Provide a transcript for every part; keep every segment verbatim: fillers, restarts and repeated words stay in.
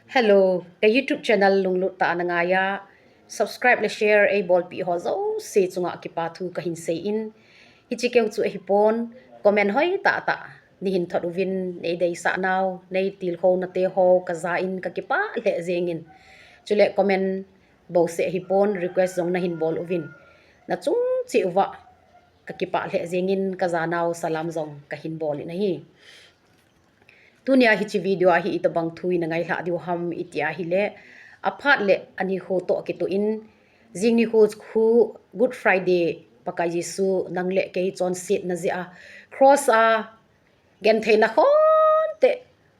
Hello, ka YouTube channel lunglut tah a na ngai a, subscribe le share eibolpeh ho jouse chunga kipa thu kahin seiyin, hiche keu chu ahipon, comment hoi tah tah neihin thot uvin, neideisah nau, neitilkhouna teho kaja in kakipah lheh jengin. Chule comment bouseh ahipon, request jong nahin bol uvin, nachung cheh uva kakipah lheh jengin, kajanau salam jong kahin bol in ahi. Tunia hiche video a hi itobang thu ina ngailhah diu ham iti ahile, aphat le anikho toh kitoh in, jing nikho khu Good Friday, Pakai Jesu nang le kei chonsetna jeh a cross a gentheina khonte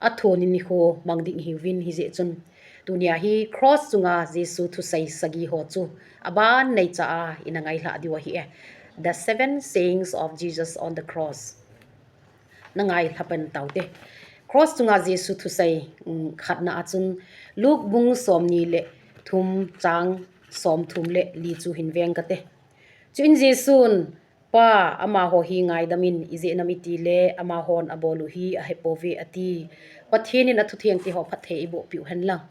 athon in nikho mang ding ihiuvin, hijeh chun tunia hi cross chunga Jesu thusei sagi ho chu aban neicha a ina ngailhah diu ahi e. The Seven Sayings of Jesus on the Cross. Na ngailha pan taute. Cross chunga Jesu thusei, um, khatna a chun Luke bung somni le thum chang somthum le li chu hin veng kate. Chuin Jesun, Pa, amaho hi ngaidam in, ijeh inem itile amahon abol u hi ahepouve ati. Pathen in athutheng teho phatthei eiboh piu hen lang.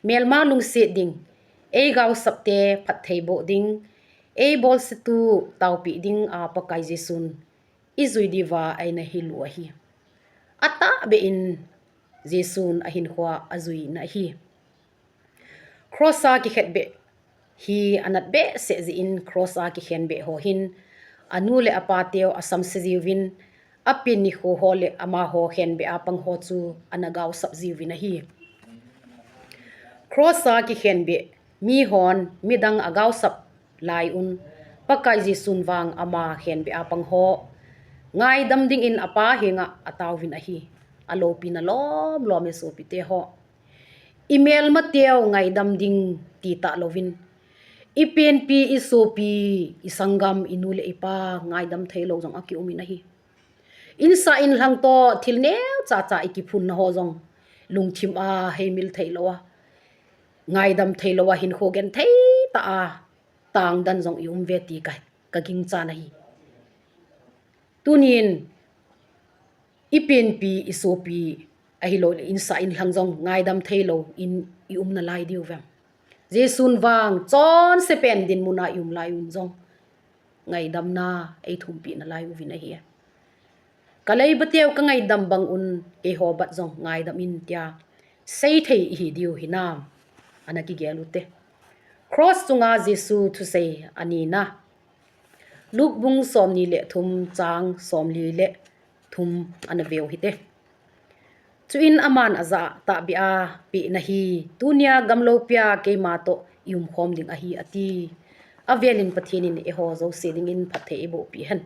Melma lungset ding, eigaosap te phatthei boh ding, eibolsetu taopeh ding a Pakai Jesun ijui diuva eina hil u ahi. Atahbeh in Jesun ahinkhua ajuina ahi. Cross a kikhetbeh hi anat behseh jeh in cross a kikhenbeh ho hin anu le apa teu asamse jiuvin, apen nikho ho le amaho khenbeh a pang ho chu ana gaosap jiuvin ahi. Cross a kikhenbeh mihon midang agaosap lai un, Pakai Jesun vang ama khenbeh a pang ho ngaidam dingin apa henga ataovin ahi. Aloupina lomlom e sopite ho. Imelma teu ngaidam ding ti talouvin, ipenpi, isopi, isanggam, inu le ipa ngaidam theilou jong akium in ahi. Insa inlhang toh thil neocha cha ikiphunna ho jong lungthim a heimil theilou a, ngaidam theilou a, hinkho genthei tah a tangdan jong ium uve ti ka, kaginchat ahi. Tunin ipenpi, isopi, ahilouleh insa inlhang jong ngaidam theilou in ium nalai diu vem? Jesun vang chonse pen dinmun a ium lai un jong ngaidamna eithumpeh nalai uvin ahi. Kaleiba teu kangaidam bang un keiho bat jong ngaidam in tia seithei ihi diu hinam? Ana kigel ute. Cross chunga Jesu thusei anina, Luke bung somni le thum chang somli le thum ana veu hite. Chuin aman ajah tahbeh a, pehna hi tunia gamloupia keima toh iumkhom ding ahi ati. Avelin Pathen in eiho jouse dingin phatthei eibohpeh hen.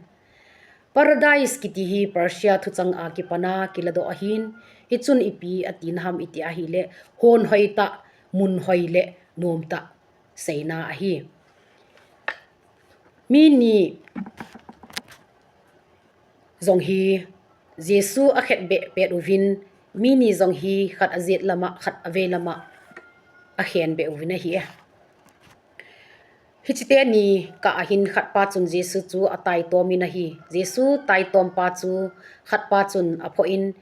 Paradise kiti hi Persia thuchang a kipana kiladoh ahin, hichun ipi atina ham iti ahile, hon hoitah, mun hoi le nomtah seina ahi. Mi ni jong hi Jesu akhetbeh pet uvin, mi ni jong hi khat ajet lama, khat avei lama akhenbeh uvin ahi. Hiche teni kah ahin khatpa chun Jesu chu ataitomin ahi. Jesu taitompa chu khatpa chun aphoh in,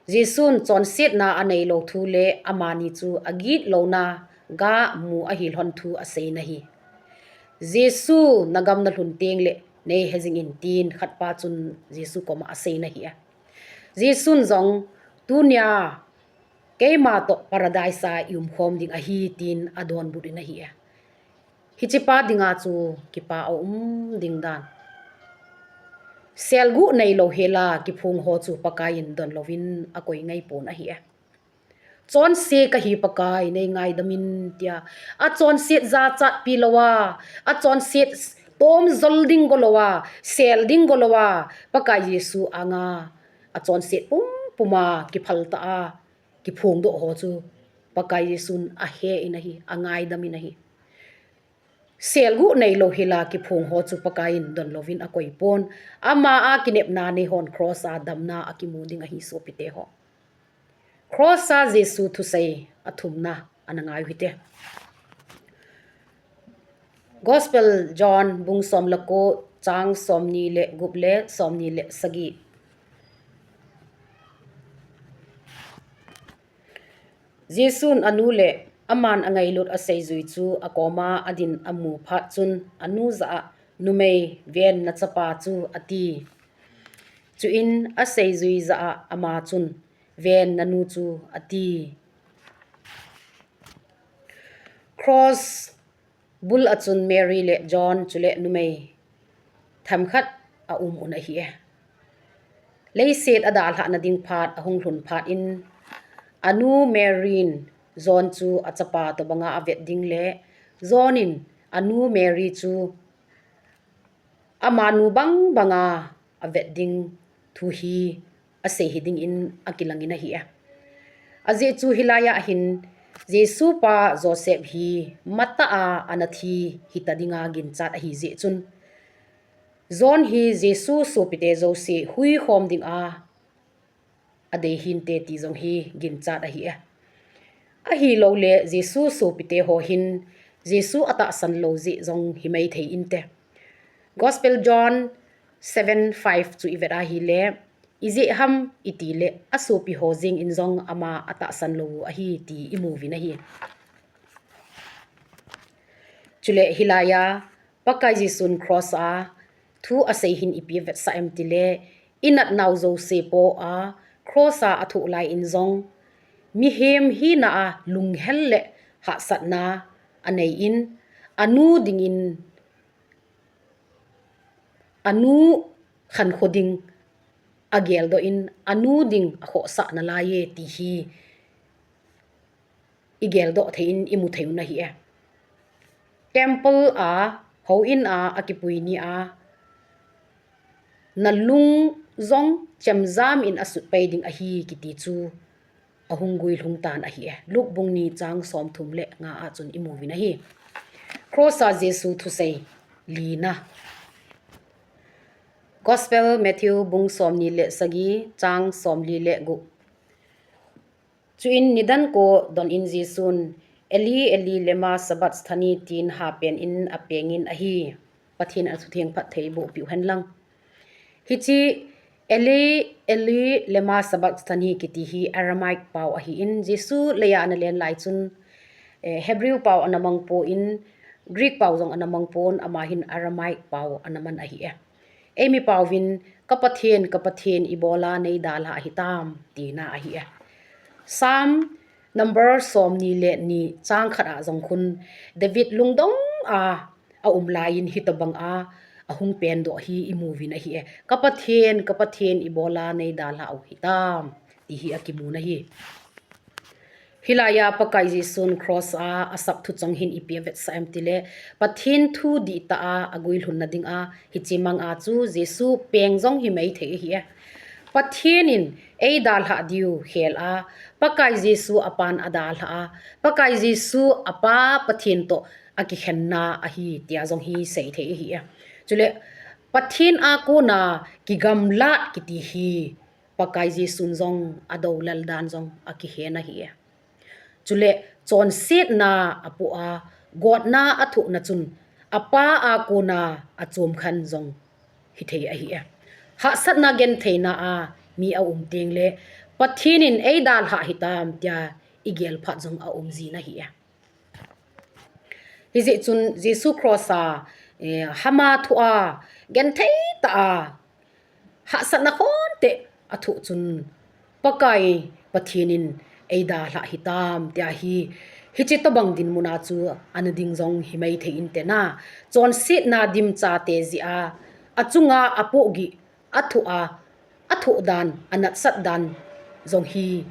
Jesun chonsetna aneilou thu le amani chu agitlouna ga mu ahilhon thu aseina ahi. Jesu, nagam nalhun tengle neihe jingin tin khatpa chun Jesu koma aseina ahi. Jesun jong tunia keima toh Paradise a iumkhom ding ahi tin adonbut in ahi. Hichepa dinga chu kipa aum ding dan. Selguh neilou hela kiphong ho chu Pakaiyin donlouvin akoi ngaipon ahi. Chonse kahi Pakai, neingaidam in tia, achonset jachatpi louva, achonset tomjol ding golouva, sel ding golouva, Pakai Jesu anga achonset pumpuma kiphaltah a kiphongdoh ho chu Pakai Jesun ahe in ahi, angaidam in ahi. Selguh neilou hela kiphong ho chu Pakaiyin donlouvin akoipon. Ama a kinepna neihon cross a damna akimu ding ahi sopite ho. Cross a Jesu thusei athumna ana ngai uhite. Gospel John bung som le ko chang somni le gup le somni le sagi. Jesun anu le aman angailut aseijui chu akoma adin amu phat chun anu jah a, "Numei, ven nachapa chu," ati. Chuin aseijui jah a ama chun, "Ven nanu chu," ati. Cross bul a chun Mary le John chule numei themkhat aum un ahi e. Leiset adalhah nading phat ahung lhun phat in anu Mary in John chu achapa tobanga avet ding le John in anu Mary chu amanu bang banga avet ding thu hi asei hiding in akilangin ahi e. Ajeh chu hilai a hin Jesu pa Joseph hi matah a anathi hita dinga ginchat ahi jeh chun John hi Jesu sopite jouse huikhom dinga adei hinte ti jong hi ginchat ahi e. Ahilou le Jesu sopite ho hin Jesu atahsan lou jeh jong himai thei inte. Gospel John seven five chu ivet ahile, ijeh ham itile asopi ho jeng in jong ama atahsan lou u ahi ti imuvin ahi. Chule hilai a Pakai Jesun cross a thu asei hin ipi avetsah em tile, inatnau jouse po a cross a athoh lai in jong mihem hina a lunghel le hahsatna anei in anu dingin anu khankho ding ageldoh in anu ding akhohsah nalai e ti hi igeldoh thei in imu thei u ahi e. Temple a, houin a, akipui ni a, nalung jong chemjam in asut pai ding ahi kiti chu ahung guilhung tan ahi e. Luke bung ni chang somthum le nga a chun imuvin ahi. Cross a Jesu thusei lina. Gospel Matthew bung somni le sagi chang somli le gup. Chuin nidan ko don in Jesun, "Eli, Eli, lema sabachthani?" tin hapen in apengin ahi. Pathen athutheng phatthei boh piu hen lang. Hiche Eli, Eli, lema sabachthani kiti hi Aramaic pau ahi in, Jesu leiya ana len lai chun, eh, Hebrew pau ana mang pon, Greek pau jong ana mang pon, ama hin Aramaic pau ana man ahi e. Eimi pauvin, "Ka Pathen, ka Pathen, ibola nei dalhah hitam," tina ahi e. Psalm number somni le ni chang khat a jong khun David lungdong a aum lai in hitobang a ahung pendoh hi imuvin ahi e. "Ka Pathen, ka Pathen, ibola nei dalhah u hitam," ti hi akimun ahi. Hilai a Pakai Jesun cross a asap thuchong hin ipi avetsah em tile, Pathen thu dihtah a aguilhun nading a hiche mang a chu Jesu peng jong himai thei ahi e. Pathen in eidalhah diu khel a, Pakai Jesu apan adalhah a, Pakai Jesu apa Pathen toh akikhenna ahi tia jong hi sei thei ahi e. Chule Pathen a kona kigamlat kiti hi Pakai Jesun jong adoulal dan jong akihen ahi e. Chule chonsetna apoh a, gotna athohna chun apa a kona achom khan jong hithei ahi e. Hahsatna gentheina a mi aum teng le Pathen in eidalhah hitam tia igel phat jong aum jin ahi e. Hijeh chun Jesu cross a, eh, hama thoh a, genthei tah a, hahsatna khonte athoh chun Pakai Pathen in eidalhah hitam tia hi, hiche tobang dinmun a chu ana ding jong himai thei inte na. Chonsetna dimchate jeh a, achunga apohgih athoh a, athoh dan, anatsat dan jong hi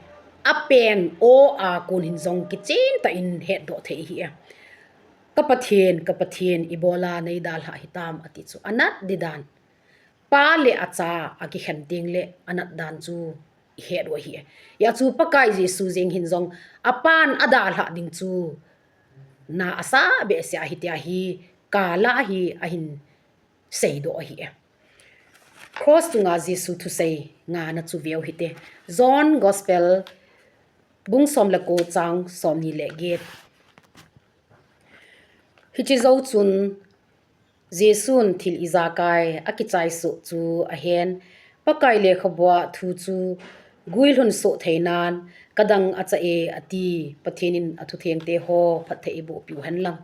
apen aw a kon hin jong kichen tah in hetdoh thei ahi e. "Ka Pathen, ka Pathen, ibola nei dalhah hitam," ati chu anat di dan. Pa le acha akikhen teng le anat dan chu ihet u ahi e. Hia chu Pakai Jesu jeng hin jong apan adalhah ding chu na asa behseh ahi tia hi kala hi ahin seidoh ahi e. Cross chunga Jesu thusei ngana chu veu hite. John Gospel bung som le ko chang somni le get. Hiche jou chun Jesun thil ijakai akichai soh chu ahen. Pakai lekhabua thu chu guilhun soh theinan, ka dang a chah e, a ti. Pathen in a thutheng te ho phatthei i boh piu hen lang.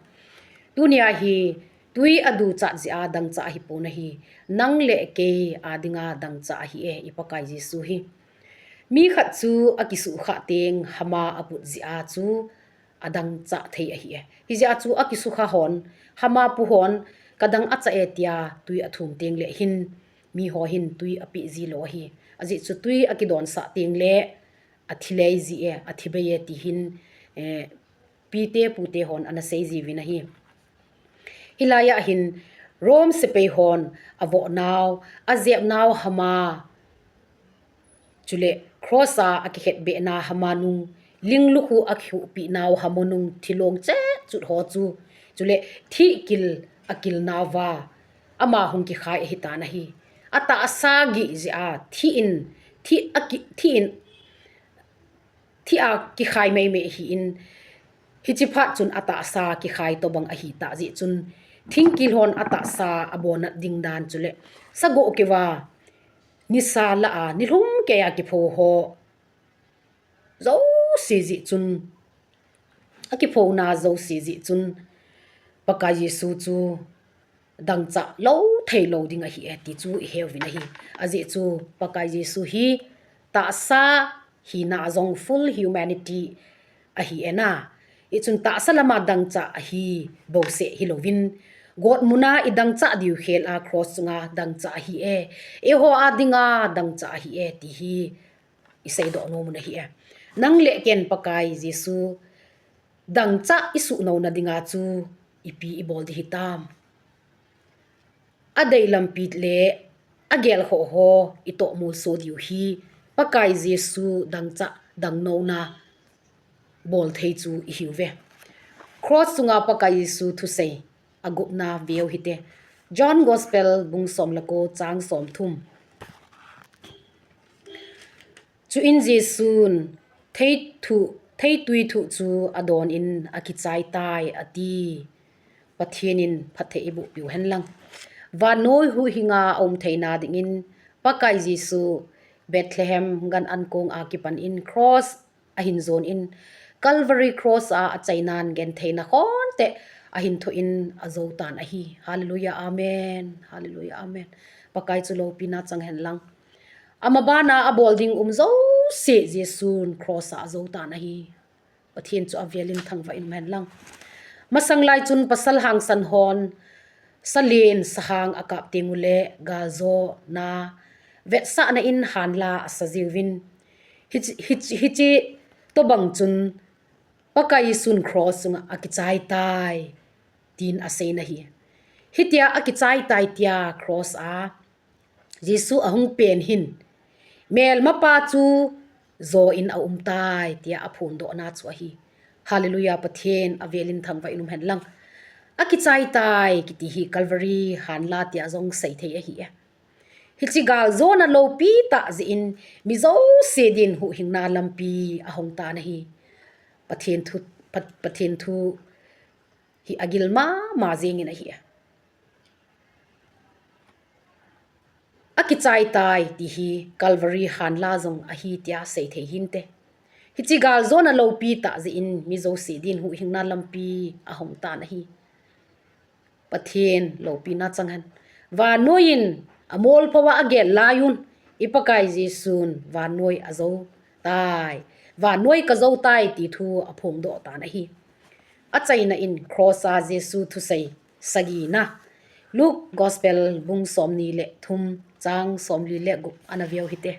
Tunia hi tui a duchat jeh a dangchah ahi pon ahi. Nang le kei a dinga dangchah ahi e, i Pakai Jesu hi. Mi khat chu a kisuhkhah teng hama a put jeh a chu a dangchah thei ahi e. Hijeh a chu a kisukha hon, hama pu hon, ka dang a chah e tia tui a thum teng le hin, mi ho hin tui a peh ji lou ahi. Ajeh chu tui a kidonsah teng le a thi lei ji e, a thi bei e ti hin, eh, pite pute hon ana sei jiuvin ahi. Hilai a hin Rome sepai hon a voh nau, a jep nau hama, chule cross a a kikhetbeh na hama nung, linglukhu a kikhuhpeh nau hama nung, thilong cheh chut ho chu, chule thih kil a kil nauva ama hung kikhai ahi tan ahi. A tahsa gih jeh a thih in, thih a ki, thih in, thih a kikhai meimei ahi in, hichi phat chun a tahsa kikhai tobang ahi tah jeh chun, thingkil hon a tahsa a bonat ding dan chule sagoh keuva nisa lah a, nilhum kei a kipho ho jouse jeh chun, a kiphona jouse jeh chun, Pakai Jesu chu dangchah lou thei lou ding ahi e ti chu i heuvin ahi. Ajeh chu Pakai Jesu hi tahsa hina a jong full humanity ahi e na. Hichun tahsa lama dangchah ahi bouseh hilouvin, gotmuna i dangchah diu khel a cross chunga dangchah ahi e, eiho a dinga dangchah ahi e ti hi i seidoh nom u ahi e. Nang le ken Pakai Jesu dangchah i suhnouna dinga chu ipi i bol ding hitam? A deilampi le a gelkhoh ho i tohmolso diu hi Pakai Jesu dangchah dangnouna bol thei chu i hiuve. Cross chunga Pakai Jesu thusei a gupna veu hite. John Gospel bung som le ko chang som thum. Chuin Jesun theithu, theitui thuh chu a don in a kichai tai a ti. Pathen in phatthei i boh piu hen lang. Vannoi huhhinga a um theina dingin Pakai Jesu Bethlehem gan an kong a kipan in cross a hin jon in, Calvary cross a a chainan gentheina khonte a hin thoh in a jo tan ahi. Hallelujah, amen. Hallelujah, amen. Pakai chu loupina chang hen lang. Ama bana a bol ding um jouse Jesun cross a a jo tan ahi. Pathen chu a velin thangvah in um hen lang. Masang lai chun pasal hangsan hon salen sahang a kap teng ule galjona vetsahna in hanla a sa jiuvin. Hichi, hichi, hichi tobang chun Pakai Jesun cross chunga a kichai tai tin a seina hi. Hitia a kichai tai tia cross a Jesu a hung pen hin, melmapa chu jo in a um tai tia a phondohna chu ahi. Hallelujah, Pathen a velin thangvah in um hen lang. A kichai tai kiti hi Calvary hanla tia jong sei thei ahi e. Hichi galjona loupi tah jeh in mi jouse din huhhingna lampi a hong tan ahi. Pathen thu, Pat-, Pathen thu hi a gil mama jeng in ahi e. A kichai tai ti hi Calvary hanla jong ahi tia sei thei hinte. Hichi galjona loupi tah jeh in mi jouse din huhhingna lampi a hong tan ahi. Pathen loupina chang hen. Vannoi in a molpho a a gel lai un, i Pakai Jesun vannoi a jo tai. Vannoi ka jo tai ti thu a phongdoh tan ahi. A chaina in cross a Jesu thusei sagina. Luke Gospel bung somni le thum chang somli le gup ana veu hite.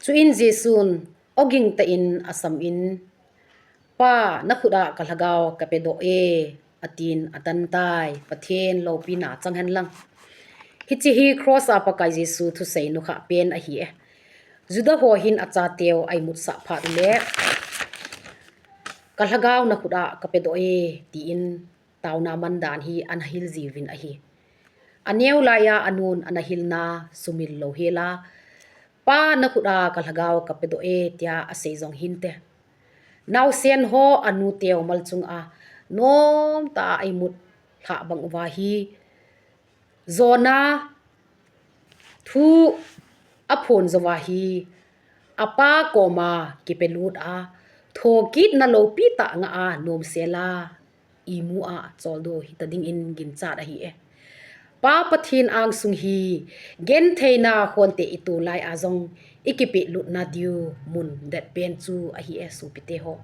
Chuin Jesun oging tah in a sam in, Pa, na khut a ka lhagao ka pedoh e, a tin a tan tai. Pathen loupina chang hen lang. Hichi hi cross a Pakai Jesu thusei nukhah pen ahi e. Juda ho hin a chateu a imutsah phat ule, ka lhagao na khut a ka pedoh e, tin tauna man dan hi ana hil jiuvin ahi. A neo lai a a nun ana hilna sumil lou hel a, Pa, na khut a ka lhagao ka pedoh e, tia a sei jong hinte. Naosen ho a nu teu mal chung a nomtah a imut lhah bang uva hi, jona thu aphon jouva hi apa koma kipelut a, thokitna lopi tah ngah a nomsel a imu a choldo hita ding in ginchat ahi e. Pa Pathen angsung hi gentheina khonte ito lai a jong ikipehlutna diu mun detpen chu ahi e, sopite ho.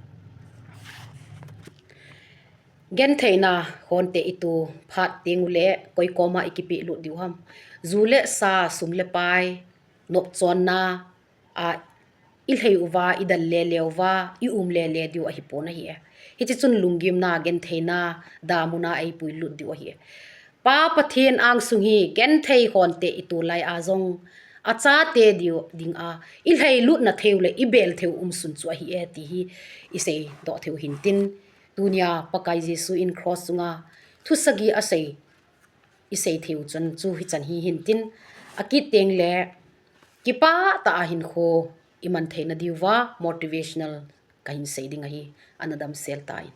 Gentheina khonte ito phat teng uleh koi koma ikipehlut diu ham? Ju le sa, sum le pai, nopchonna a ilhei uva, idal lele uva, ium lele diu ahipon ahi e. Hiche chun lunggimna, gentheina damuna eipuilut diu ahi e. Pa Pathen angsung hi genthei khonte ito lai a jong achate diu dinga ilheilutna thei u le ibel thei u umsun chu ahi e, ti hi iseidoh thei u hintin, tunia Pakai Jesu in cross chunga thu sagi asei, isei thei u chun chu hichan hi hintin, akit teng le kipah tah a hinkho iman theina diuva motivational kahin sei ding ahi, ana damsel tan.